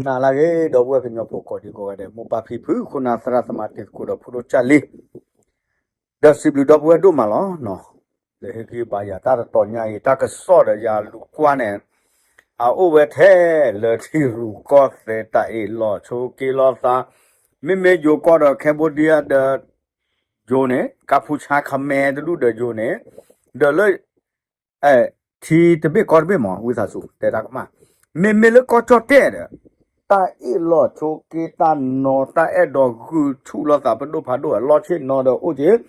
နၤလၢအဂ့ၤ ဒီပုၢ်ဝဲၢ်ကညီဖိကိးဒံကိးဂၤဒဲး, မိၢ်ပၢ်ဖံဖု ခိၣ်နၢ်သရၣ်သမါတံၤသကိးဒီးဖိဒိၣ်ကၢ်လံ, ဒီးစံးဘျုးဒီပုၢ်ဝဲၢ်ဒိၣ်မးလီၤ. လၢဟ့ၣ်ဂံၢ်ဘါယၤတၢ်တတီၤညါအံၤ တၢ်ကစီၣ်ဒီးယၤလူၤကွၢ်န့ၣ် အအိၣ်ဝဲထဲလၢထံရူၢ်ကီၢ်သဲး တၢ်အ့ၣ်လိာ်ဆိးက့လိာ်သး, မ့မ့ၢ်ယိၤကီၢ်ဒီး Cambodia ဒီး ယိၤန့ၣ် ကၢ်ဖူဆါ ခမဲတဒူၣ်ဒီးယိၤန့ၣ်, ဒီးလၢ ထံတဘ့ၣ်ကီၢ်တဘ့ၣ်မး ဝံသးစူၤ တဲတၢ်ကမၣ်, မ့မ့ၢ်လၢကီၢ်ကၠီၣ်တဲၣ်ဒီး တၢ်အ့ၣ်လိာ်ဆိးက့ တၢ်နီၤ တၢ်အဲၣ်ဒိးဂုာ်ဆူၣ်လိာ်သး ပဒိၣ်ဖးဒိၣ် အလီၢ်ဆ့ၣ်နီၤဒီးအိၣ်က့ၤ,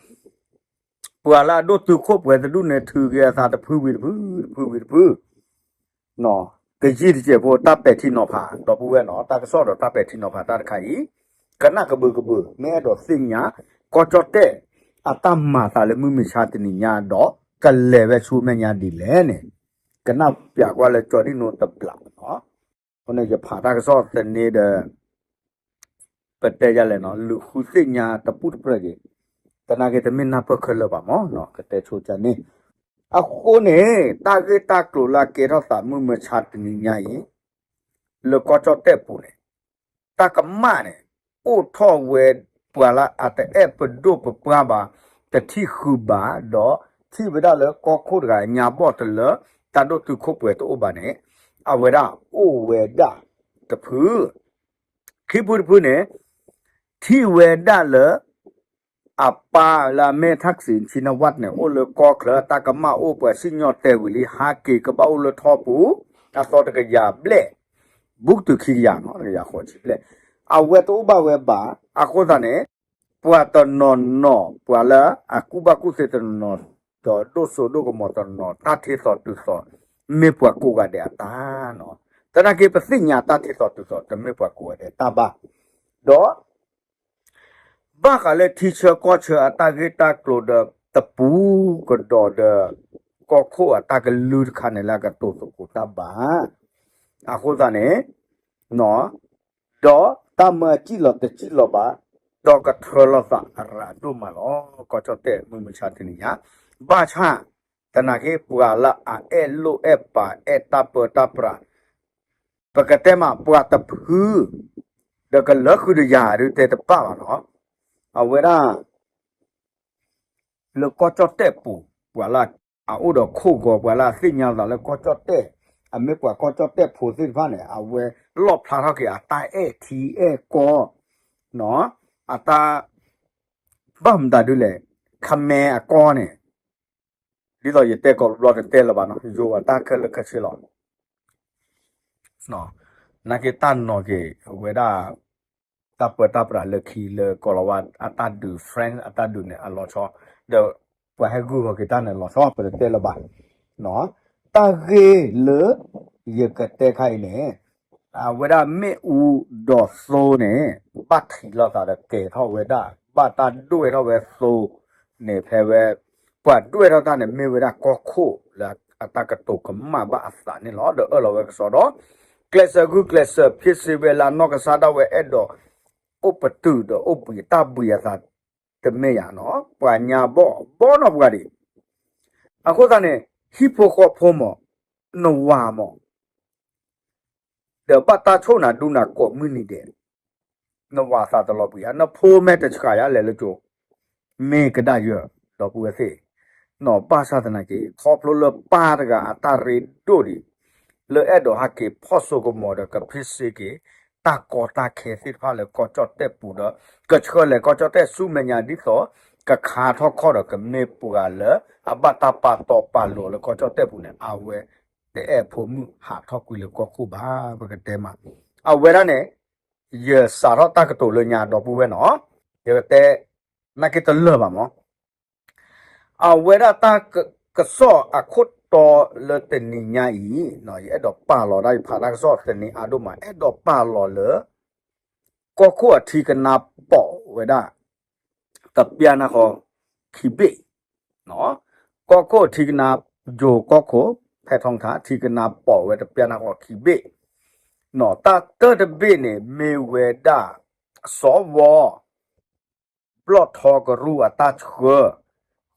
ပှၤလၢအဒိၣ်တုာ်ခိၣ်ပှဲၤတဒူၣ်န့ၣ် ထုးက့ၤအသးတဖုဝံၤတဖု တဖုဝံၤတဖု ကယံာ်တစဲးဖိ တၢ်ပဲာ်ထံနီၤဖး ဒီပုၢ်ဝဲၢ်နီၤ, တၢ်ကစီၣ်ဒီးတၢ်ပဲာ်ထံနီၤဖးတၢ်တခါအံၤ ကနၣ်ကဘုးကဘုး မ့ၢ်အဲၣ်ဒိးသ့ၣ်ညါ ကီၢ်ကၠီၣ်တဲၣ် အတၢ်မၤသးလၢမုၢ်မဆါတနံၤညါဒီး ကလဲၤဝဲဆူမဲာ်ညါဒ်လဲၣ်န့ၣ် ကနၣ်ပၠးကွၢ်လၢကၠီဒံၣ်နိတဘျးနီၤ. အဃိန့ၣ် ယဖးတၢ်ကစီၣ်သန့ဒီး ပတဲယၤလဲၣ်နီၤ, လူၤဃုသ့ၣ်ညါတပူၣ်တပြၢၢ်က့ၤ, သနာ်က့တမ့ၢ်နၢ်ပၢၢ်ခဲလၢာ်ဘၣ်မးနီၤ, ကတဲဆိကန့ၣ်. အဃိန့ၣ် တၢ်ဂ့ၢ်တၢ်ကျိၤလၢအကဲထီၣ်သးမုၢ်မဆါတနံၤညါအံၤ လၢကီၢ်ကၠီၣ်တဲၣ်ပူၤန့ၣ် တၢ်ကမၣ်န့ၣ် အိၣ်ထီၣ်ဝဲ ပှၤလၢအတအဲၣ်ပဒိၣ်ပပှၢ်ဘၣ်, တထံၣ်ဃုာ်ဘၣ်, ဒီးထံၣ်ဝဲဒၣ်လၢကီၢ်ခိၣ်တဂၤညါဘီၣ်တလၢ တၢ်ဒိၣ်တုာ်ခိၣ်ပှဲၤတအိၣ်ဘၣ်န့ၣ် အဝဲဒၣ်အိၣ်ဝဲဒၣ်တဖု ခံဖုတဖုန့ၣ် ထံၣ်ဝဲဒၣ်လၢ အပၢ်လၢအမ့ၢ် Thaksin Shinawatra န့ၣ် အိၣ်လၢကီၢ်ချၢ တၢ်ကမၣ်အိၣ် ပှၤစံၣ်ညီၣ်တဲာ်ဝံၤလံ ဟးက့ၤကဘၣ်အိၣ်လၢထီပူၤ အသီတကယၤဘျဲၣ် ဘူးတုၤခံကယၤနီၤ တကယၤဃိးဆံဘျဲၣ်. အဝဲတအိၣ်ဘၣ်ဝဲဘၣ်. အဃိသတးန့ၣ် ပှၤတနီၤနီၤ ပှၤလၢအကူၣ်ဘၣ်ကူၣ်သ့တနီၤနီၤ ဒီးဒိၣ်စိဒိၣ်ကမီၤတနီၤနီၤ တၢ်ထ့သိးတုၤသိး မ့ၢ်ပှၤကိးဂၤဒဲးအတၢ်နီၤ. သနာ်က့ပသ့ၣ်ညါတၢ်ထ့သိးတုၤသိး တမ့ၢ်ပှၤကိးဂၤဒဲးတၢ်ဘၣ်. ဒီး ဘၣ်ဃးလၢထံဆၢကီၢ်ဆၢအတၢ်ဂ့ၢ်တၢ်ကျိၤဒီး တပူၤကဒီးဒီး ကီၢ်ခိၣ်အတၢ်ကလုၢ်တခါန့ၣ်လၢအကတိၤသကိးတၢ်ဘၣ်. အဃိသတးန့ၣ် ဒီးတၢ်မၢအစံၣ်လီၤတစံၣ်လီၤဘၣ်, ဒီးကထၢလီၤသးအရၤဒိၣ်မးလီၤ. ကီၢ်ကၠီၣ်တဲၣ်မုၢ်မဆါတနံၤညါ ဘၣ်ဆၣ် သနာ်က့ပှၤလၢအအဲၣ်လိၣ်အဲၣ်ပာ်အဲၣ်တၢ်ပၢတၢ်ပြး ပကတဲမးပှၤတဖု ဒီးကလၢဃုာ်ဒီးယၤဒုးတဲတဘၣ်ဘၣ်နီၤ. အဝဲဒၣ် လၢကီၢ်ကၠီၣ်တဲၣ်ပူၤ ပှၤလၢအအိၣ်ဒီးခိၣ်ဂီၤ ပှၤလၢအသ့ၣ်ညါသးလၢကီၢ်ကၠီၣ်တဲၣ် အမ့ၢ်ပှၤကီၢ်ကၠီၣ်တဲၣ်ဖိသ့ၣ်တဖၣ်န့ၣ် အဝဲလီၣ်ဖျါထီၣ်က့ၤအတၢ်အဲၣ်ထံအဲၣ်ကီၢ် အတၢ် ဘၣ်မတၤဒုလဲၣ် ခမဲအကီၢ်န့ၣ် ဒ်သိးယတဲကိးဘျီတတဲလၢၤဘၣ်နီၤ ယိၤအတၢ်ခဲလၢာ်ခဲဆ့လီၤ. နာ်က့တၢ်နီၤက့ၤဝဲဒၣ် တၢ်ပၢတၢ်ပြးလၢခံလၢကိးလီၤဝါအတၢ်ဒုး French အတၢ်ဒုးန့ၣ် အလီၤဆီ ဒီးပှၤဟဲဂုာ်ဂီၤက့ၤတၢ်န့ၣ်လီၤဆီ ပတတဲလၢၤဘၣ်. တၢ်ဂ့ၢ်လၢ ယကတဲခါအံၤန့ၣ် အဝဲဒၣ်မ့ၣ်အူဒီးသိန့ၣ် ဘၣ်ထံးလိာ်သးဒီးကဲၤထီၣ်ဝဲဒၣ် ဘၣ်တၢ်ဒွဲၣ်ထီၣ်ဝဲသိန့ၣ် ဖဲဝဲ ပှၤဒွဲၣ်ထီၣ်တၢ်န့ၣ် မ့ၢ်ဝဲဒၣ်ကီၢ်ခိၣ်လၢအတၢ်ကတိၤကမၣ်ဘၣ်အသးန့ၣ်လီၤ. ဒီးအၢၣ်လီၤဝဲကစီဒီ ကျဲးစၢးဂုာ်ကျဲးစၢး ဖ့စ့ဝဲလၢအနီၢ်ကစၢ်ဒၣ်ဝဲအဲၣ်ဒိး အိၣ်ပတုာ်ဒီးအိၣ်ဘှံးတၢ်ဘှံးအသး တမ့ၢ်ယၤနီၤ ပှၤညါဘီၣ်ဘီနီၢ်ပှၤဒံး အဃိသတးန့ၣ် ဟံၣ်ဖိဃီဖိမး နဝၤမး ဒီးဘၣ်တၢ်ဆိၣ်နၤဒူနၤကိးမုၢ်နံၤဒဲး နဝၤသးတလီၤဘှံးဧါ နဖိမ့ၢ်တဆှးယါလဲၤလၢကၠိ မ့ၢ်ကဒၣ်ယဲၢ် ဒီပုၢ်ဝဲၢ်သ့ၣ် နီၢ်ဘၣ်ဆၣ်သနာ်က့ ခီဖျိလၢပၢ်တဂၤအတၢ်ရ့ဒိၣ်ဒံး လၢအဲၣ်ဒိးဟးက့ၤဖီၣ်စိကမီၤဒီးကဖ့စ့က့ၤ တၢ်ကီတၢ်ခဲသ့ၣ်တဖၣ်လၢကီၢ်ကၠီၣ်တဲၣ်ပူၤဒီး ကဆှၢလဲၤကီၢ်ကၠီၣ်တဲၣ်ဆူမဲာ်ညါဒ်သိး ကခါထီၣ်ခီၣ်ဒီးကမ့ၢ်ပှၤလၢ အဘၣ်တၢ်ပာ်တီပာ်လိၤလၢကီၢ်ကၠီၣ်တဲၣ်ပူၤန့ၣ် အဝဲ တအဲၣ်ဖိမုၣ်ဟးထီၣ်ကွံာ်လၢကီၢ်ခိၣ်ဘၣ် ပကတဲမး အဝဲဒၣ်န့ၣ် ယစးထီၣ်တၢ်ကတိၤလၢညါဒီပုၢ်ဝဲၢ်နီၤ ယကတဲ နာ်က့တလၢာ်ဘၣ်မး အဝဲဒၣ်တၢ်ကစီၣ်အခိၣ်တီလၢတနံၤညါအံၤ ယအဲၣ်ဒိးပာ်လီၤဒၣ်ယဖးတၢ်ကစီၣ်သန့အါဒိၣ်မး အဲၣ်ဒိးပာ်လီၤလၢ ကီၢ်ခိၣ်အထံကနါပိာ်ဝဲဒၣ် တပျၢ်နၢ်ဃီခံဘ့ၣ် ကီၢ်ခိၣ်အထံကနါ ယိၤကီၢ်ခိၣ် ဖဲထီထါ ထံကနါပိာ်ဝဲတပျၢ်နၢ်ဃီခံဘ့ၣ် တၢ်တၢၢ်တဘ့ၣ်န့ၣ် မ့ၢ်ဝဲဒၣ် စီၤဝီ ဘျီၣ်ထီကရူၢ်အတၢ်ဆှၢ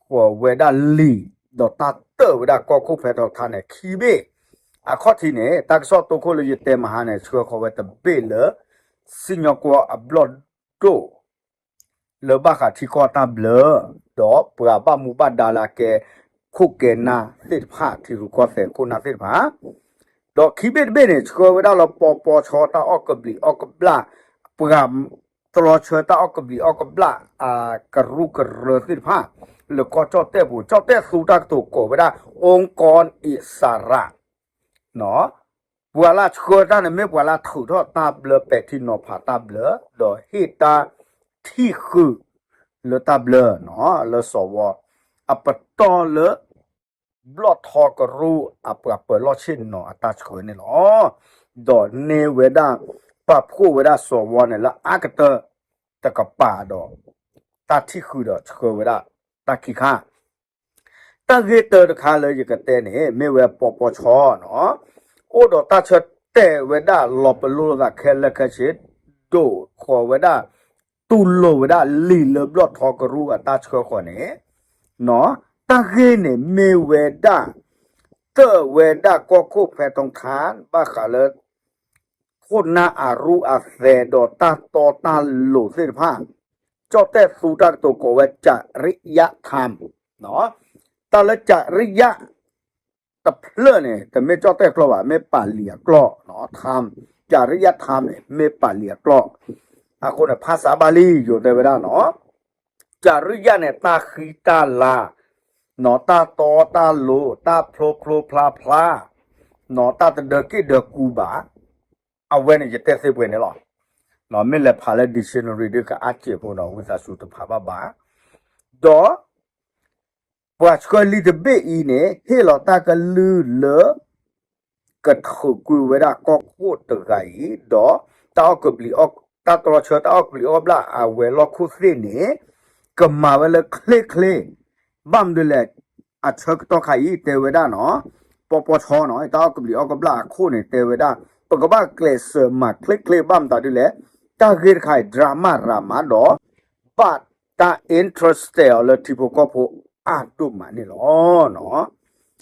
ဃီၤဝဲဒၣ်လံာ် ဒီးတၢ်တၢၢ်ဝဲဒၣ်ကီၢ်ခိၣ်ဖဲထီထါန့ၣ် ခံဘ့ၣ် အခီၣ်ထံးန့ၣ် တၢ်ကစီၣ်တိခိၣ်လၢယတဲမဟါန့ၣ် ဆှၢဃီၤဝဲတဘ့ၣ်လၢ စံၣ်ညီၣ်ကွီၢ်အဘျီၣ်ဒိၣ် လၢဘၣ်ဃးထံကီၢ်တၢ်ဘျၢ ဒီးပှၤဘၣ်မူဘၣ်ဒါလၢအကဲ ခိၣ်ကဲနၢ်သ့ၣ်တဖၣ် ထံရူၢ်ကီၢ်သဲးခိၣ်နၢ်သ့ၣ်တဖၣ် ဒီးခံဘ့ၣ်တဘ့ၣ်န့ၣ် ဆှၢဝဲဒၣ်လၢပီပီဆီတၢ်အီၣ်ကဘျံးအီၣ်ကဘျၣ် ပှၤတြီဆၢတၢ်အီၣ်ကဘျံးအီၣ်ကဘျၣ် အကရူၢ်ကရၢသ့ၣ်တဖၣ် လၢကီၢ်ကၠီၣ်တဲၣ်ပူၤ ကၠီၣ်တဲၣ်သူတၢ်ကတိၤကိးဝဲဒၣ် องค์กรอิสระ ပှၤလၢဆှၢတၢ်န့ၣ်မ့ၢ်ပှၤလၢထုးထီၣ်တၢ်ဘျၢ ပဲာ်ထံနီၤဖးတၢ်ဘျၢ ဒီးဟ့ၣ်တၢ်ထံၣ်ဃုာ်လၢတၢ်ဘျၢ လၢစီၤဝီ အပတီၢ်လၢ ဘျီၣ်ထီကရူၢ်အပှၤပၢၤလီၢ်ဆ့ၣ်နီၤအတၢ်ဆှၢန့ၣ်လီၤ. ဒီးန့ၢ်ဝဲဒၣ် ပာ်ဖှိၣ်ဝဲဒၣ်စီၤဝီန့ၣ်လၢအါကတၢၢ်တကပၤဒီး တၢ်ထံၣ်ဃုာ်ဒီးဆှၢဝဲဒၣ်တၢ်ခံခါ တၢ်ဂ့ၢ်တၢတခါလၢယကတဲန့ၣ် မ့ၢ်ဝဲပီပီဆီနီၤ အိၣ်ဒီးတၢ်ဆၢတဲာ်ဝဲဒၣ်လီၤပလိာ်သးခဲလၢာ်ခဲဆ့ ဒိၣ်ဃီၤဝဲဒၣ် တူၢ်လိာ်ဝဲဒၣ်လံာ်လၢဘျီၣ်ထီကရူၢ်အတၢ်ဆှၢဃီၤန့ၣ် တၢ်ဂ့ၢ်န့ၣ်မ့ၢ်ဝဲဒၣ် တၢၣ်ဝဲဒၣ်ကီၢ်ခိၣ်ဖဲထီထါ ဘၣ်ဃးလၢ ခိၣ်နၢ်အရူၢ်အသဲးဒီးတၢ်တီတၢ်လိၤသ့ၣ်တဖၣ် ကၠီၣ်တဲၣ်သူတၢ်ကတိၤကိးဝဲ จริยธรรม တၢ်လၢ จริย တဖျၢၣ်န့ၣ် တမ့ၢ်ကၠီၣ်တဲၣ်ကျိာ်ဘၣ် မ့ၢ်ပာ်လံာ်အကျိာ် ထါ จริยธรรม န့ၣ် မ့ၢ်ပာ်လံာ်အကျိာ် အဃိန့ၣ် ဖၣ်စၣ်ဘၣ်လံ ယိၤတဲဝဲဒၣ်နီၤ จริย န့ၣ် တၢ်ဃံတၢ်လၤ နီၤ တၢ်တီတၢ်လိၤ တၢ်ဖျိဖျိဖျါဖျါ နီၤ တၢ်တဒၢက့ၣ်ဒၢကူဘၣ် အဝဲန့ၣ်ယတဲသ့ပှဲၤန့ၣ်လီၤ. မ့ၢ်လဲၤဖးလၢ dictionary ဒ်ကအါစဲးဖိဒီး ဝံသးစူၤတဖးဘၣ်ဘၣ်. ဒီး ပှၤဆှၢလံာ်တဘ့ၣ်အံၤန့ၣ် ဟ့ၣ်လီၤတၢ်ကလုၢ်လၢ ကထုးကွံာ်ဝဲဒၣ်ကီၢ်ခိၣ်တဂၤအံၤ ဒီးတၢ်အီၣ်ကဘျံးအီၣ် တၢ်တြီဆၢတၢ်အီၣ်ကဘျံးအီၣ်ဘျၣ်အဝဲၤလီၢ်ခိၣ်သ့ၣ်န့ၣ် ကမၤဝဲလၢချ့ချ့ ဘၣ်မနုၤလဲၣ် အဆၢကတီၢ်ခါအံၤ တဲဝဲဒၣ်နီၤ ပီပီဆီနီၤ တၢ်အီၣ်ကဘျံးအီၣ်ကဘျၣ်အခိၣ်န့ၣ် တဲဝဲဒၣ် ပကဘၣ်ကျဲးစၢးမၤချ့ချ့ဘၣ်မတၤဒ်လဲၣ် တၢ်ဂ့ၢ်တခါအံၤ drama drama ဒီး ဘၣ်တၢ် interest အီၤလၢထံဖိကီၢ်ဖိအါဒိၣ်မးန့ၣ်လီၤ.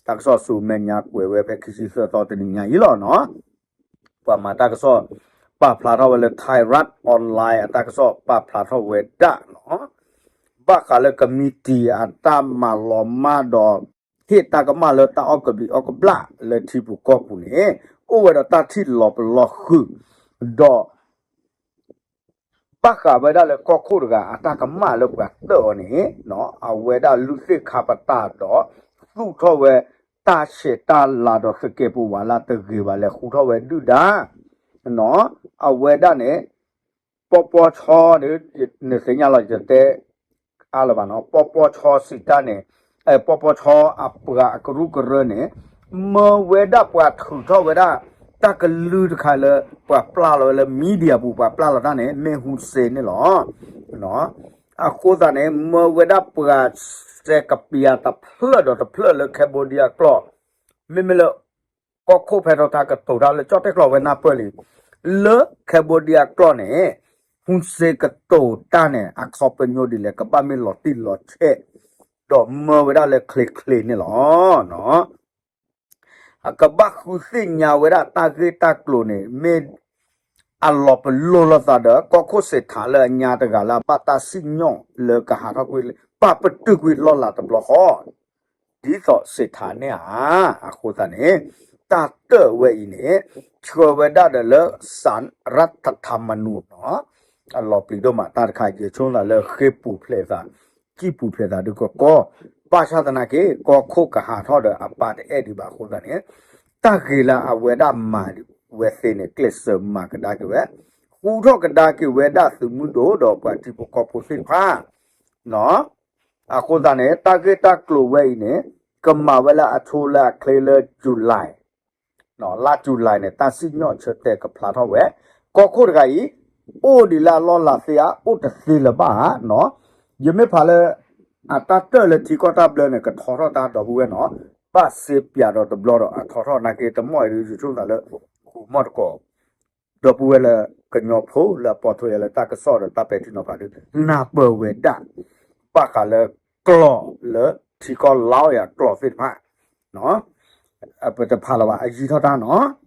တၢ်ကစီၣ်ဆူမဲာ်ညါကွဲးဝဲဖဲခံဆံသၢသီတနံၤညါအံၤလီၤနီၤ ပှၤမၤတၢ်ကစီၣ် ပာ်ဖျါထီၣ်ဝဲလၢ Thairath Online အတၢ်ကစီၣ်ပာ်ဖျါထီၣ်ဝဲဒၣ်နီၤ ဘၣ်ဃးလၢကမံးတံာ်အတၢ်မၤလီၤမၢ်ဒီး ဟ့ၣ်တၢ်ကမၣ်လၢတၢ်အီၣ်ကဘျံးအီၣ်ကဘျၣ်လၢထံပူၤကီၢ်ပူၤန့ၣ် အိၣ်ဝဲဒီးတၢ်ထံၣ်လီၤပလီၢ်ဃုာ် ဒီး ဘၣ်ဃးဝဲဒၣ်လၢကီၢ်ခိၣ်တဂၤအတၢ်ကမၣ်လၢပှၤတၢၣ်အီၤန့ၣ် အဝဲဒၣ်လုၢ်သ့ၣ်ခါပတာ်ဒီး သူၣ်ထီၣ်ဝဲတၢ်ဆဲးတၢ်လၤဒီးသကဲးပဝးလၢတဂ့ၤဘၣ်လဲၣ် ဃူထီၣ်ဝဲဒုၣ်ဒါ အဝဲဒၣ်န့ၣ် ပီပီဆီ နသ့ၣ်ညါလီၤ ယတဲအါလၢၤဘၣ်နီၤ ပီပီဆီစံးတၢ်န့ၣ် ပီပီဆီအပှၤအကရူၢ်ကရၢန့ၣ် မၢဝဲဒၣ်ပှၤထုးထီၣ်ဝဲဒၣ် တၢ်ကလုၢ်တခါလၢ ပှၤပျၢ်လီၤဝဲလၢ media ပူၤ ပှၤပျၢ်လီၤတၢ်န့ၣ် မ့ၢ်ဟူစ့န့ၣ်လီၤ. အဃိသတးန့ၣ် မၢဝဲဒၣ်ပှၤစဲးကပျၢၤတဖျၢၣ်ဒီးတဖျၢၣ်လၢ Cambodia အကျိာ် မ့မ့ၢ်လၢ ကီၢ်ခိၣ်ဖဲထီၣ်တၢ်ကတိၤတၢ်လၢကၠီၣ်တဲၣ်ကျိာ်ဝဲနၢ်ပၢၢ်လံ, လၢ Cambodia အကျိာ်န့ၣ် ဟူစ့ကတိၤတၢ်န့ၣ် အခီပညီဒ်လဲၣ် ကဘၣ်မ့ၢ်လီၤတံၢ်လီၤဆဲး ဒီးမၢဝဲဒၣ်လၢချ့ချ့န့ၣ်လီၤ. အကဘၣ်ဃုသ့ၣ်ညါဝဲဒၣ်တၢ်ဂ့ၢ်တၢ်ကျိၤန့ၣ် မ့ၢ်အလီၤပလိာ်လိာ်သးဒီး ကီၢ်ခိၣ်စ့းထးလၢအညါတဂၤလၢအဘၣ်တၢ်စံၣ်ညီၣ်လၢကဟးထီၣ်ကွံာ် ပာ်ပတုာ်ကွံာ်လီၢ်လၤတဘျီဃီ ဒ်သိးစ့းထးန့ၣ်ဧါ. အဃိသတးန့ၣ် တၢ်တၢၣ်ဝဲအံၤန့ၣ် ဆှၢဝဲဒၣ်ဒီးလၢ สารรัฐธรรมนูญ နီၤ အလီၤပျံၤဒိၣ်မးတၢ်တခါ ယဆိကမိၣ်လၢဃ့ပူၤဖျဲးသး စံၣ်ပူၤဖျဲးသးဒုကကီၢ် ဘၣ်ဆၣ်သနာ်က့ ကီၢ်ခိၣ်ကဟးထီၣ်ဒီးအပၢ်တအဲၣ်ဒံးဘၣ်အဃိသတးန့ၣ် တၢ်ဂ့ၤလၢအဝဲဒၣ်မၤဝဲသ့န့ၣ် ကျဲးစၢးမၤကဒါက့ၤဝဲ ဃူထီၣ်ကဒါက့ၤဝဲဒၣ်သုးမုၢ်ဒိၣ်ဒီးပှၤထံဖိကီၢ်ဖိသ့ၣ်တဖၣ် အဃိသတးန့ၣ် တၢ်ဂ့ၢ်တၢ်ကျိၤဝဲအံၤန့ၣ် ကမၤဝဲလၢအဆိလၢအချ့လၢ July လါ July န့ၣ် တၢ်စံၣ်ညီၣ်ဆၢတဲာ်ကဖျါထီၣ်ဝဲ ကီၢ်ခိၣ်တဂၤအံၤ အိၣ်ဒံးလၢအလီၢ်လၤသ့ဧါ အိၣ်တသ့လၢၤဘၣ်ဧါ. ယမ့ၢ်ဖးလၢ အတၢ်တၢၣ်လၢထံကီၢ်တၢ်ဘျၢန့ၣ် ကထီထီၣ်တၢ်ဒီပုၢ်ဝဲၢ်နီၤ ဘၣ်စ့ပၠးဒီးတဘျီဒီးအထီထီၣ်နာ်က့ တမီၢ်အံၤဒုး ယဆိကမိၣ်သးလၢ ဃူမီၢ်တကိး ဒီပုၢ်ဝဲၢ်လၢကညီဖိလၢအပိာ်ထွဲယၤလၢတၢ်ကစီၣ်ဒီးတၢ်ပဲာ်ထံနီၤဖးဒုး နၢ်ပၢၢ်ဝဲဒၣ် ဘၣ်ဃးလၢကျိာ်လၢထံကီၢ်လါအီၤယၤကျိာ်သ့ၣ်တဖၣ် ပတဖးလီၤဘၣ် အယံၤထီၣ်တၢ်နီၤ.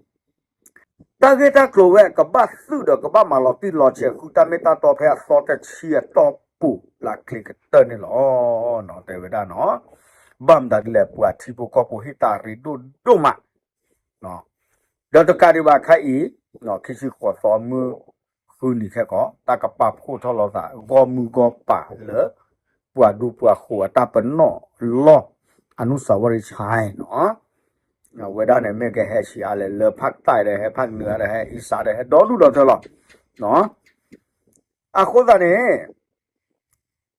တၢ်ဂ့ၢ်တၢ်ကျိၤဝဲ ကဘၣ်သုးဒီးကဘၣ်မၤလီၤတံၢ်လီၤဆဲး ဃုတၢ်မ့ၢ်တၢ်တီဖဲအသီတဆံအတီၢ်ပူၤလၢအချ့ကတၢၢ်န့ၣ်လီၤ. တဲဝဲဒၣ်နီၤ, ဘၣ်မတၤဒ်လဲၣ် ပှၤထံဖိကီၢ်ဖိဟ့ၣ်တၢ်ရ့ဒိၣ်ဒိၣ်မး ဒီးတကးဒံးဘၣ်ခဲအံၤ ခံဆံဃိးသီမုၢ်ဃုနံၤခဲကီး တၢ်ကပာ်ဖှိၣ်ထီၣ်လိာ်သး ဂီၢ်မုၢ်ဂီၢ်ပၤလၢ ပှၤဒူပှၤဃိၤအတၢ်ပနီၣ်လီၢ် အနုစၤဝရံၤဆဲးနီၤ, အဝဲဒၣ်န့ၣ် မ့ၢ်ကဟဲဆံးအါလဲၣ် လၢဖၣ်တၢ်ဒီးဟဲ ဖၣ်နုာ်ဒီးဟဲ အံစးဒီးဟဲ ဒီဒူၣ်ဒီထၢလီၤ. အဃိသတးန့ၣ်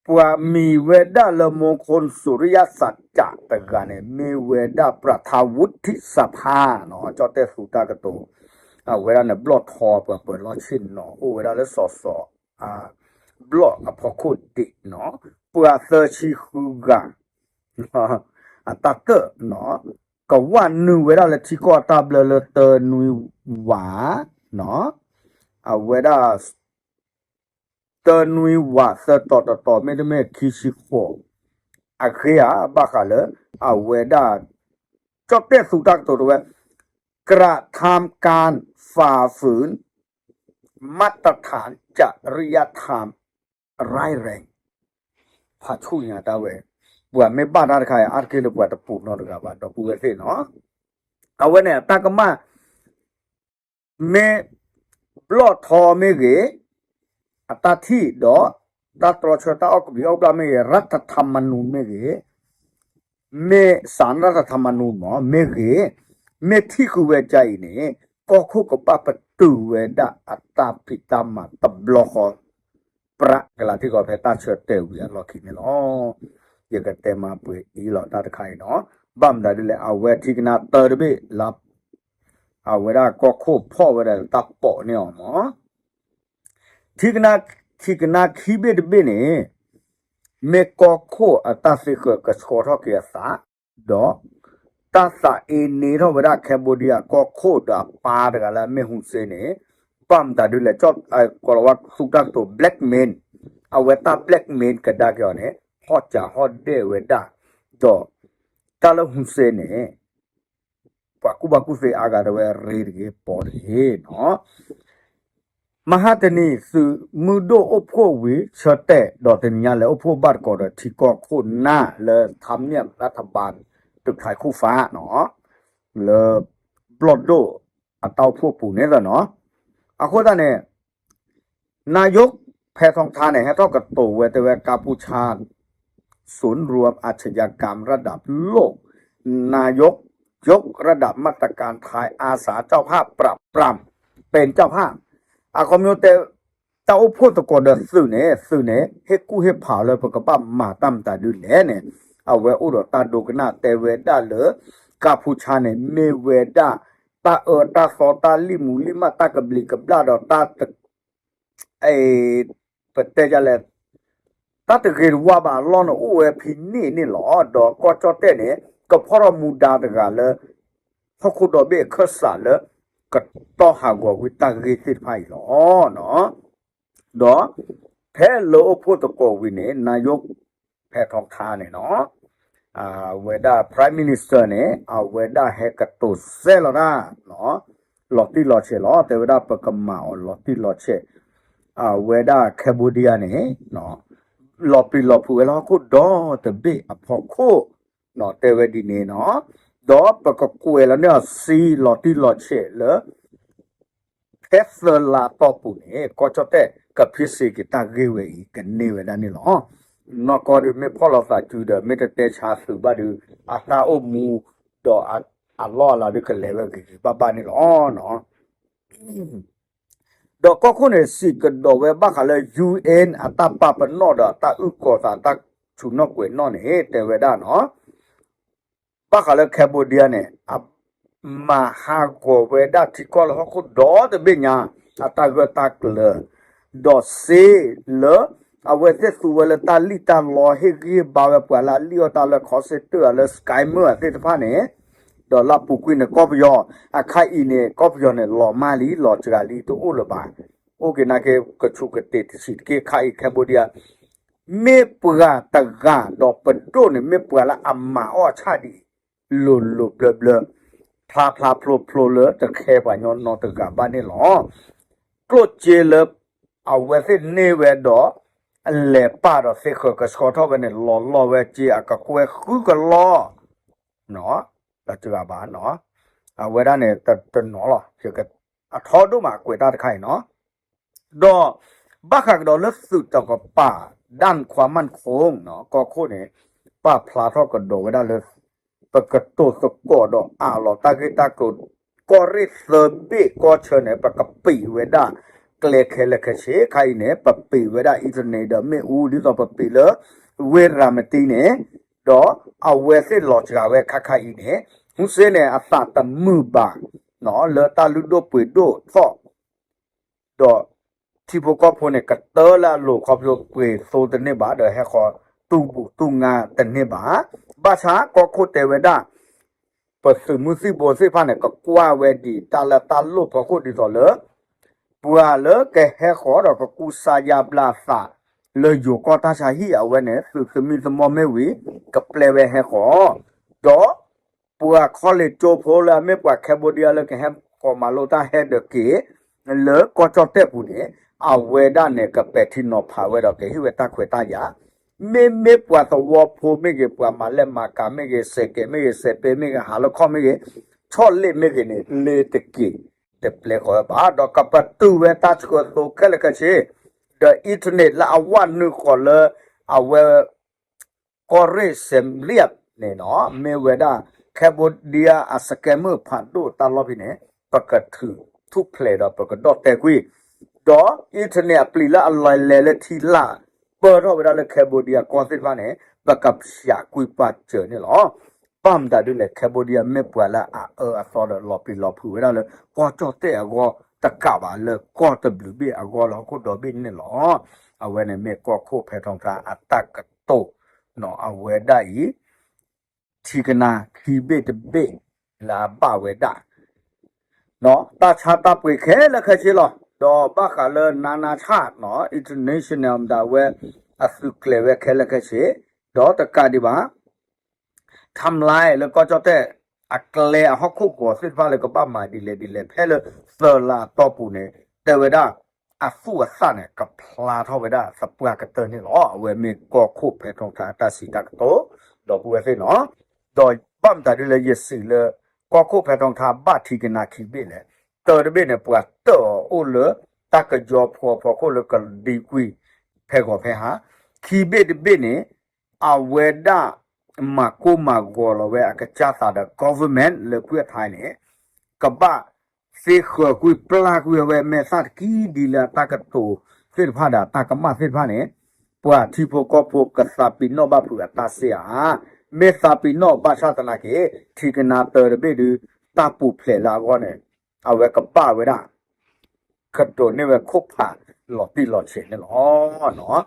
ပှၤမံၤဝဲဒၣ်လၢ မူခိၣ်စူၤရံယၣ်သးတးတဂၤန့ၣ် မ့ၢ်ဝဲဒၣ် ပြၣ်ထၣ်ဝူထံၣ်စၣ်ဖါနီၤ ကၠီၣ်တဲၣ်သူတၢ်ကတိၤ, အဝဲဒၣ်န့ၣ် ဘျီၣ်ထီပှၤပၢၤလီၢ်ဆ့ၣ်နီၤ အိၣ်ဝဲဒၣ်လၢစီၤစီၤ ဘျီၣ်အဖီခိၣ်ဒံးနီၤ ပှၤသၢဆံဃုဂၤ အတၢ်တၢၣ်နီၤ ကဝၣ်နုာ်ဝဲဒၣ်လၢထံကီၢ်အတၢ်ဘျၢလၢတၢနွံဝးနီၤ အဝဲဒၣ် တၢနွံဝးသၢတီၤတတီၤ မ့တမ့ၢ်ခံဆံဃိး အဂ့ၢ်ဧါ ဘၣ်ဃးလၢ အဝဲဒၣ် ကၠီၣ်တဲၣ်သူတၢ်ကတိၤတဝဲ กระทำการฝ่าฝืน มาตรฐานจริยธรรม ร้ายแรง ဖးဆူၣ်ညါတၢ်ဝဲ ပှၤမ့ၢ်ဘၣ်တၢ်တခါအံၤ အါတက့ၢ်လၢပှၤတပူၤနီတဂၤဘၣ် ဒီပုၢ်ဝဲၢ်သ့ၣ်နီၤ အဝဲန့ၣ် တၢ်ကမၣ် မ့ၢ်ဘျီၣ်ထီမ့ၢ်ဂ့ၤ, အတၢ်ထံၣ်ဒီး တၢ်တြီဆၢတၢ်အီၣ်ကဘျံးအီၣ်ဘျၣ်မ့ၢ်ဂ့ၤ, ရၢထထးမနူၤမ့ၢ်ဂ့ၤ, မ့ၢ်စးရၢထထးမနူၤမ့ၢ်ဂ့ၤ, မ့ၢ်ထံၣ်ဃုာ်ဝဲဒ်အံၤန့ၣ် ကီၢ်ခိၣ်ကဘၣ်ပတုာ်ဝဲဒၣ်အတၢ်ဖံးတၢ်မၤတဘျီဃီ ပြးကလၤထံကီၢ်ဖဲတၢ်ဆၢတဲာ်ဝံၤအလီၢ်ခံန့ၣ်လီၤ. ယကတဲမၤပှဲၤအံၤလီၤတၢ်တခါအံၤနီၤ, ဘၣ်မတၤဒ်လဲၣ် အဝဲထံကနါတၢတဘ့ၣ်လၢ အဝဲဒၣ်ကီၢ်ခိၣ်ဖီၣ်ဝဲဒၣ်တၢ်ပိာ်န့ၢ်အီၤမး ထံကနါ ထံကနါခံဘ့ၣ်တဘ့ၣ်န့ၣ် မ့ၢ်ကီၢ်ခိၣ်အတၢ်သ့ဃၢၤကဆှီထီၣ်က့ၤအသး, ဒီး တၢ်သးအ့န့ၢ်ထီၣ်ဝဲဒၣ် Cambodia ကီၢ်ခိၣ်ဒီးအပၢ်တဂၤလၢအမ့ၢ် Hun Sen န့ၣ်, ဘၣ်မတၤဒ်လဲၣ် ကီၢ်လၤဝါသူတၢ်ကတိၤ blackmail, အဝဲတၢ် blackmail ကဒါက့ၤအီၤန့ၣ် ဟီၣ်စၢ်ဟီၣ်ဒဲၣ်ဝဲဒၣ်, ဒီး တၢ်လၢ Hun Sen န့ၣ် ပှၤကူၣ်ဘၣ်ကူၣ်သ့အါဂၤတဝဲရ့တဂ့ၤ ပိာ်တဂ့ၤနီၤ. မဟါတနံၤ သုးမုၢ်ဒိၣ်အိၣ်ဖှိၣ်ဝံၤ ဆၢတဲာ်ဒီးတနံၤညါလဲၤ အိၣ်ဖှိၣ်ဘၣ်တကိးဒီးထံကီၢ်ခိၣ်နၢ်လၢ ထါမၠၣ်ရၣ်ထဘၣ် တုၤခါခူၣ်ဖးနီၤ လၢ ဘျီၣ်ဒိၣ်အတၢ်အိၣ်ဖှိၣ်ပူၤန့ၣ်လီၤနီၤ. အဃိသတးန့ၣ် นายก แพทองทาน န့ၣ် ဟဲထီၣ်ကတိၤဝဲတဲဝဲ กัมพูชา ศูนย์รวมอาชญากรรมระดับโลก นายกยกระดับมาตรการไทย อาสาเจ้าภาพปราบปราม เป็นเจ้าภาพ အခီပညီတဲ တၢ်အိၣ်ဖှိၣ်သကိးဒီးသုးန့ၣ် သုးန့ၣ် ဟ့ၣ်ကူၣ်ဟ့ၣ်ဖးလၢပကဘၣ်မၤတၢ်မတၤဒ်လဲၣ်န့ၣ် အဝဲအိၣ်ဒီးတၢ်ဒိကနၣ်တဲဝဲဒၣ်လၢ ကၢ်ဖူဆါန့ၣ် မ့ၢ်ဝဲဒၣ် တၢ်အၢတၢ်သီတၢ်လံၣ်မူလံၣ်မး တၢ်ကဘျံးကဘျၣ်ဒီးတၢ်တ ပတဲဒ်လဲၣ် တၢ်တဂ့ၤတဝါဘၣ်အလီၢ်န့ၣ် အိၣ်ဝဲဖဲန့ၣ်န့ၣ်လီၤ. ဒီးကီၢ်ကၠီၣ်တဲၣ်န့ၣ် ကဖီၣ်ထီၣ်မူဒါတဂၤလၢ ဟီၣ်ခိၣ်ဒီဘ့ၣ်အခၢၣ်စးလၢ ကတီၢ်ဟးဂီၤဝံၤတၢ်ဂ့ၢ်သ့ၣ်တဖၣ်အံၤလီၤ. ဒီး ဖဲလၢအိၣ်ဖှိၣ်သကိးဝံၤန့ၣ် နယိၣ် ဖဲထီထါန့ၣ်နီၤ အဝဲဒၣ် Prime Minister န့ၣ် အဝဲဒၣ်ဟဲကတိၤစဲလီၤတၢ် လီၤတံၢ်လီၤဆဲးလီၤ. တဲဝဲဒၣ်ပကမၤအီၤလီၤတံၢ်လီၤဆဲး အဝဲဒၣ် Cambodia န့ၣ် လီၤပျံၤလီၤဖုးဝဲလၢဟီၣ်ခိၣ်ဒီတဘ့ၣ်အဖီခိၣ် တဲဝဲဒ်န့ၣ်နီၤ ဒီးပကကွဲးလီၤန့ၢ်အီၤစ့လီၤတံၢ်လီၤဆဲးလၢ ဖဲသၢလါတီၢ်ပူၤန့ၣ် ကီၢ်ကၠီၣ်တဲၣ်ကဖံးစ့ၢ်ကီးတၢ်ဂ့ၢ်ဝဲအံၤ ကန့ၢ်ဝဲဒၣ်န့ၣ်လီၤ. နီၢ်ကီၢ်ဒုးမ့ၢ်ဖီၣ်လိာ်သးစုဒီး မ့ၢ်တတဲဆါသုးဘၣ်ဒုး အတၢ်အိၣ်မူ ဒီးအလီၢ်အလၤဒုးကလဲၤဝဲဂ့ၤဂ့ၤဘၣ်ဘၣ်န့ၣ်လီၤ. ဒီးကီၢ်ခိၣ်န့ၣ် စံးကဒီးဝဲဘၣ်ဃးလၢ ယူၣ်အ့ၣ် အတၢ်ပာ်ပနီၣ်ဒီးတၢ်အုၣ်ကီၤသးတၢ်ဆူးနီၣ်ကွဲးနီၣ်န့ၣ် တဲဝဲဒၣ်နီၤ ဘၣ်ဃးလၢ Cambodia န့ၣ် အမၤဟးဂီၤဝဲဒၣ်ထံကီၢ်လၢဟီၣ်ခိၣ်ဒီတဘ့ၣ်ညါ အတၢ်ဂၢၢ်တၢ်ကျၢၤ ဒီးစ့လၢ အဝဲသ့ၣ်သူဝဲလၢတၢ်လံၣ်တၢ်လီဟ့ၣ်ဂံၢ်ဟ့ၣ်ဘါဝဲပှၤလၢအလံၣ်အီၣ်တၢ်လၢ call center လၢ scammer သ့ၣ်တဖၣ်န့ၣ် ဒီးလၢအပူၤကွံာ်န့ၣ် ကီၢ်ပယီၤ အခါအံၤန့ၣ် ကီၢ်ပယီၤန့ၣ် လီၤမၢ်လံ လီၤစှၤလံ တအိၣ်လၢၤဘၣ်. အိၣ်က့ၤနာ်က့ၤ ကဆူးကတ့ၢ်တဆံးတက့ၢ် အခါအံၤ Cambodia မ့ၢ်ပှၤတဂၤဒီးပဒိၣ်န့ၣ် မ့ၢ်ပှၤလၢအမၤအီၣ်အဆၣ်ဒံး လိၤလိၤဘျၢဘျၢ ဖျါဖျါဖျိဖျိလၢတခဲပှၤညီနီတဂၤဘၣ်န့ၣ်လီၤ. ကျိၣ်စ့လၢအဝဲသ့ၣ်န့ၢ်ဝဲဒီး လဲၤပာ်ဒီးသ့ဃၢၤကဆှီထီၣ်ဝဲန့ၣ် လီၤလီၢ်ဝဲစ့အကကွဲၢ်ဃုကလီၢ် တဂၤဘၣ်နီၤ. အဝဲဒၣ်န့ၣ်တနီၤလီၤ. အထီဒိၣ်မးအကွဲးတၢ်တခါအံၤနီၤ. ဒီးဘၣ်ဃးကဒီးလၢသုးတကပၤ ဒၣ်ခွါမၢ်ခိၣ်နီၤ ကီၢ်ခိၣ်န့ၣ် ပာ်ဖျါထီၣ်ကဒီးဝဲဒၣ်လၢ ပကတိၤသကိးဒီးအးလီၤတၢ်ဂ့ၢ်တၢ်ကျိၤ ကီၢ်ရ့ၣ်သၢဘ့ၣ်ကီၢ်ဆၢန့ၣ် ပကပံးဝဲဒၣ်ကျဲခဲလၢာ်ခဲဆ့ ခါအံၤန့ၣ် ပပံးဝဲဒၣ် internet ဒီးမ့ၣ်အူ ဒ်သိးပပံးလၢ ဝ့ၢ်ရၤမတံန့ၣ် ဒီးအဝဲသ့ၣ်လီၤစှၤဝဲခါခါအံၤန့ၣ် ဟူစ့န့ၣ် အသးတမုာ်ဘၣ် လၢတၢ်လုၢ်ဒိၣ်ပှ့ၤဒိၣ်ထီၣ် ဒီးထံဖိကီၢ်ဖိန့ၣ် ကတၢၢ်လၢအလိၤခီဖျိပှ့ၤသိတန့ၢ်ဘၣ် ဒီးဟဲဃီၤတူၢ်ဘူၣ်တူၢ်ငါတန့ၢ်ဘၣ်. ဘၣ်ဆၣ်ကီၢ်ခိၣ်တဲဝဲဒၣ် ပသုးမုၢ်သံၣ်ဘိသ့ၣ်တဖၣ်န့ၣ် ကကွၢ်ဝဲဒံးတၢ်လၢတၢ်လိၣ်ဖီခိၣ်ဒ်သိးလၢ ပှၤလၢကဟဲဃီၤဒီးကကူစါယါဘျါအသး လၢယိၤကီၢ်တၢ်ဆါဟံၣ်အဝဲန့ၣ် သုးသမံသမိးမ့ၢ်ဝံၤ ကပျဲဝဲဟဲဃီၤ ဒီး ပှၤခီလ့ၣ်ကၠိဖိလၢအမ့ၢ်ပှၤ Cambodia လၢကဟဲဃီၤမၤလိတၢ်ဟဲဒၢးက့ၤ လၢကီၢ်ကၠီၣ်တဲၣ်ပူၤန့ၣ် အဝဲဒၣ်န့ၣ် ကပဲာ်ထံနီၤဖးဝဲဒီးကဟ့ၣ်ဝဲတၢ်ခွဲးတၢ်ယာ် မ့မ့ၢ်ပှၤသဝီဖိမ့ၢ်ဂ့ၤ ပှၤမၤလဲၢ်မၤကၤမ့ၢ်ဂ့ၤ စဲးကဲးမ့ၢ်ဂ့ၤ စဲးပဲမ့ၢ်ဂ့ၤ ဟးလၢခီၣ်မ့ၢ်ဂ့ၤ ဆီၣ်လ့ၣ်မ့ၢ်ဂ့ၤန့ၣ် လ့ၤတက့ၤ တပျဲဃီၤဝဲဘၣ် ဒီးကပတုာ်ဝဲတၢ်ဆှၢသိခဲလၢာ်ခဲဆ့ ဒီး internet လၢအဝဲနုာ်ဃီၤလၢ အဝဲ ကီၢ်ရ့ၣ်စဲးလံၣ်န့ၣ်နီၤ မ့ၢ်ဝဲဒၣ် Cambodia အ scammer ဖးဒိၣ်တၢ်လီၢ်ဖဲန့ၣ် ပကထုးထူၣ်ဖျဲးဒီးပကဒီၣ်တဲာ်ကွံာ် ဒီး internet အပျံၤလၢအလီၤလဲၤလၢထံလာ် ပၢၢ်ထီၣ်ဝဲဒၣ်လၢ Cambodia ကီၢ်သ့ၣ်တဖၣ်န့ၣ် ပကဖျးကွံာ်ပာ်စၢၤန့ၣ်လီၤ. ဘၣ်မတၤဒ်လဲၣ် Cambodia မ့ၢ်ပှၤလၢအအၢအသီဒီးလီၤပျံၤလီၤဖုးဝဲဒၣ်လၢ ကီၢ်ကၠီၣ်တဲၣ်အဂီၢ်တကးဘၣ်လၢကီၢ်တဘျုးဘ့ၣ်အဂီၢ်လၢဟီၣ်ခိၣ်ဒီဘ့ၣ်န့ၣ်လီၤ. အဝဲန့ၣ်မ့ၢ်ကီၢ်ခိၣ်ဖဲထီထါအတၢ်ကတိၤ အဝဲဒၣ်အံၤ ထံကနါခံဘ့ၣ်တဘ့ၣ်လၢအဘၣ်ဝဲဒၣ် တၢ်ဆါတၢ်ပှ့ၤခဲလၢာ်ခဲဆ့လီၤ. ဒီးဘၣ်ဃးလၢ နာနာချၢ international မတၤဝဲ အသုးကျဲၤဝဲခဲလၢာ်ခဲဆ့ ဒီးတကးဒံးဘၣ် timeline လၢကီၢ်ကၠီၣ်တဲၣ် အကျဲအဟီၣ်ခိၣ်ကဝီၤသ့ၣ်တဖၣ်လၢကဘၣ်မၤဒ်လဲၣ်ဒ်လဲၣ် ဖဲလၢသၢလါအတီၢ်ပူၤန့ၣ် တဲဝဲဒၣ် အသူၣ်အသၣ်န့ၣ် ကဖျါထီၣ်ဝဲဒၣ်သပှၢ်ကတၢၢ်န့ၣ်လီၤ. အဝဲမ့ၢ်ကီၢ်ခိၣ်ဖဲထီထါအတၢ်စံးတၢ်ကတိၤ ဒီပုၢ်ဝဲၢ်သ့ၣ်နီၤ. ဒီးဘၣ်မတၤဒ်လဲၣ် ယစံးလၢ ကီၢ်ခိၣ်ဖဲထီထါဘၣ်ထံကနါခံဘ့ၣ်လဲၣ်. တၢတဘ့ၣ်န့ၣ် ပှၤတၢၣ်အီၤအိၣ်လၢ တၢ်ကယီဖီဖီခိၣ်လၢကဒံကွံာ် ဖဲဂီၤဖဲဟါ. ခံဘ့ၣ်တဘ့ၣ်န့ၣ် အဝဲဒၣ် မၤကိၢ်မၤဂီၤလီၤဝဲအကစၢ်သးဒီး government လၢဖုၣ်အထါန့ၣ် ကဘၣ်သ့ဃၢၤကွံာ်ပျၢ်ကွံာ်ဝဲ မဲာ်သၣ်တကံဒ်လၢအတၢ်ကတိၤသ့ၣ်တဖၣ်ဒီးတၢ်ကမၣ်သ့ၣ်တဖၣ်န့ၣ် ပှၤထံဖိကီၢ်ဖိကသးပ့ၤနီၣ်ဘၣ်ဖုးအတၢ်စ့ဧါ. မ့ၢ်သးပ့ၤနီၣ်ဘၣ်ဆၣ်သနာ်က့ ထံကနါတၢတဘ့ၣ်ဒုး တၢ်ပူၤဖျဲးလၢအဂီၢ်န့ၣ် အဝဲကဘၣ်ဝဲဒၣ် ကတိၤန့ၢ်ဝဲခိၣ်ဖးလီၤတံၢ်လီၤဆဲးန့ၣ်လီၤ.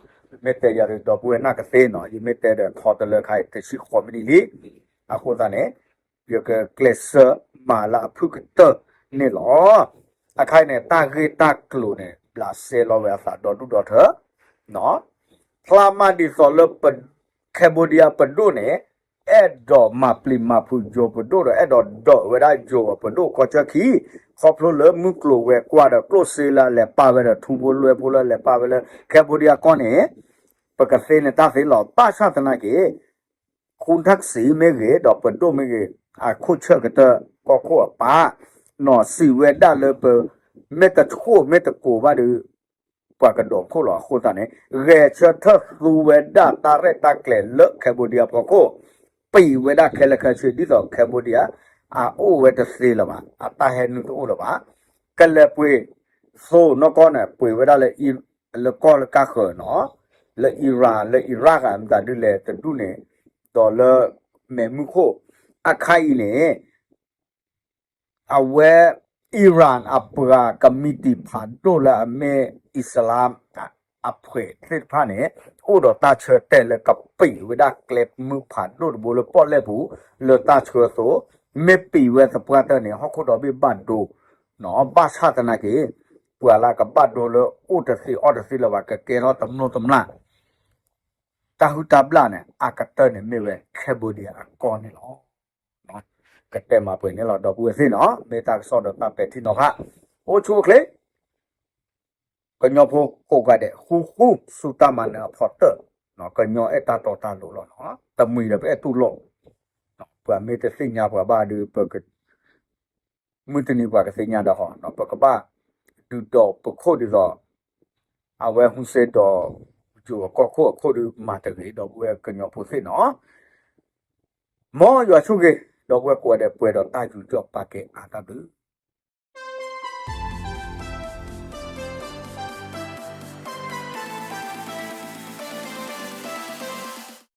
မ့ၢ်တဲယၤဒီး ဒီပုၢ်ဝဲၢ်နာ်ကသ့နီၤ ယမ့ၢ်တဲဒီးထီတလၢခါအံၤ တဆံဃိးမံးနံးလံ. အဃိသတးန့ၣ် ယကကျဲးစၢးမၤလၢအဖုၣ်ကတၢၢ်န့ၣ်လီၤ. အခါအံၤန့ၣ် တၢ်ဂ့ၢ်တၢ်ကျိၤန့ၣ် ဘျးစဲလီၤဝဲအသးဒီဒူၣ်ဒီထၢ ဖျါမးဒ်သိးလၢ Cambodia ပဒိၣ်န့ၣ် အဲၣ်ဒိးမၤပျံၤမၤဖုးယိၤပဒိၣ်ဒီး အဲၣ်ဒိးဒၢးဝဲဒၣ်ယိၤပဒိၣ်ကီၢ်စၢၢ်ခံ ခီဖျိလၢမုၢ်ကျိၤဝဲၤကွာ်ဒီးကျိၣ်စ့လၢအလဲၤပာ်ဝဲဒီးထူဖိလွဲဖိလၢအလဲၤပာ်ဝဲလၢ Cambodia ကီၢ်န့ၣ် ပကသ့န့ၢ်တၢ်သ့လီၤ. ဘၣ်ဆၣ်သနာ်က့ ခူထၢၣ်စံမ့ၢ်ဂ့ၤ ဒီးပဒိၣ်မ့ၢ်ဂ့ၤ အခိၣ်ဆၢၣ်ကတၢၢ်ကီၢ်ခိၣ်အပၢ် နီၢ်စံးဝဲဒၣ်လၢပ မ့ၢ်တဆှိၣ်မ့ၢ်တကိးဘၣ်ဒီး ပှၤကဒိးခိၣ်လီၤ. အဃိသတးန့ၣ် ဂဲၤဆၢထၢၣ်သူဝဲဒၣ်တၢ်ရဲၣ်တၢ်ကျဲၤလၢ Cambodia ဖီခိၣ် ပံးဝဲဒၣ်ခဲလၢာ်ခဲဆ့ ဒ်သိး Cambodia အအိၣ်ဝဲတသ့လၢၤဘၣ်, အတၢ်ဟဲနုာ်တအိၣ်လၢၤဘၣ်. ကလဲၤပှ့ၤသိနီၢ်ကီၢ်န့ၣ် ပှ့ၤဝဲဒၣ်လၢ လၢကီၢ်လၢကါဃၢၤနီၤ, လၢ Iran လၢ Iraq မတၤဒ်လဲၣ်တဒူၣ်န့ၣ်, ဒီးလၢမဲးမုၢ်ခိၣ် အခါအံၤန့ၣ် အဝဲ Iran အပှၤကမံးတံာ်ဖးဒိၣ်လၢအမ့ၢ် Islam အဖှဲးသ့ၣ်တဖၣ်န့ၣ် အိၣ်ဒီးတၢ်ဆၢတဲာ်လၢကပံးဝဲဒၣ်ကျဲမုၢ်ဖးဒိၣ်တဘိလၢပီၣ်လဲၣ်ပူၤ လၢတၢ်ဆၢအသိး, မ့ၢ်ပံးဝဲသပှၢ်တၢၢ်န့ၣ် ဟီၣ်ခိၣ်ဒီဘ့ၣ်ဘၣ်ဒိ ဘၣ်ဆၣ်သနာ်က့ ပှၤလၢကဘၣ်ဒိလၢအိၣ်တသ့အီၣ်တသ့လၢၤဘၣ် ကကဲထီၣ်တမျိၢ်တမျာ် တၢ်ဟုၣ်တၢ်ဘျၣ်န့ၣ် အကတၢၢ်န့ၣ်မ့ၢ်ဝဲ Cambodia အကီၢ်န့ၣ်လီၤ. ကတဲမၤပှဲၤန့ၣ်လီၤ ဒီပုၢ်ဝဲၢ်သ့ၣ်နီၤ, မ့ၢ်တၢ်ကစီၣ်ဒီးတၢ်ပဲာ်ထံနီၤဖး, အိၣ်ဆူၣ်အိၣ်ချ့ ကညီဖိကိးဂၤဒဲး ဃူဃူ ဆူတၢ်မၤနၢၤအဖီတၢၢ်, ကညီအဲၣ်တၢ်တီတၢ်လိၤလီၤနီၤ, တမှံၤဒီးပအဲၣ်တူၢ်လိာ်, ပှၤမ့ၢ်တသ့ၣ်ညါပှၤဘၣ်ဒီး ပက မုၢ်တနံၤပှၤကသ့ၣ်ညါဒီးဟီ, ပကဘၣ်ဒုးဒီးပခိၣ်ဒ်သိး အဝဲဟူစ့ဒီး ယိၤအကီၢ်ခိၣ်အခိၣ်ဒီးမၤတဂ့ၤ ဒီပုၢ်ဝဲၢ်ကညီဖိသ့ၣ်နီၤ, မ်ယွၤဆိၣ်ဂ့ၤ ဒီပုၢ်ဝဲၢ်ကိးဂၤဒဲး ပှဲၤဒီးတၢ်ယူးယီၣ်ပာ်ကဲအါတၢ်ဘျုး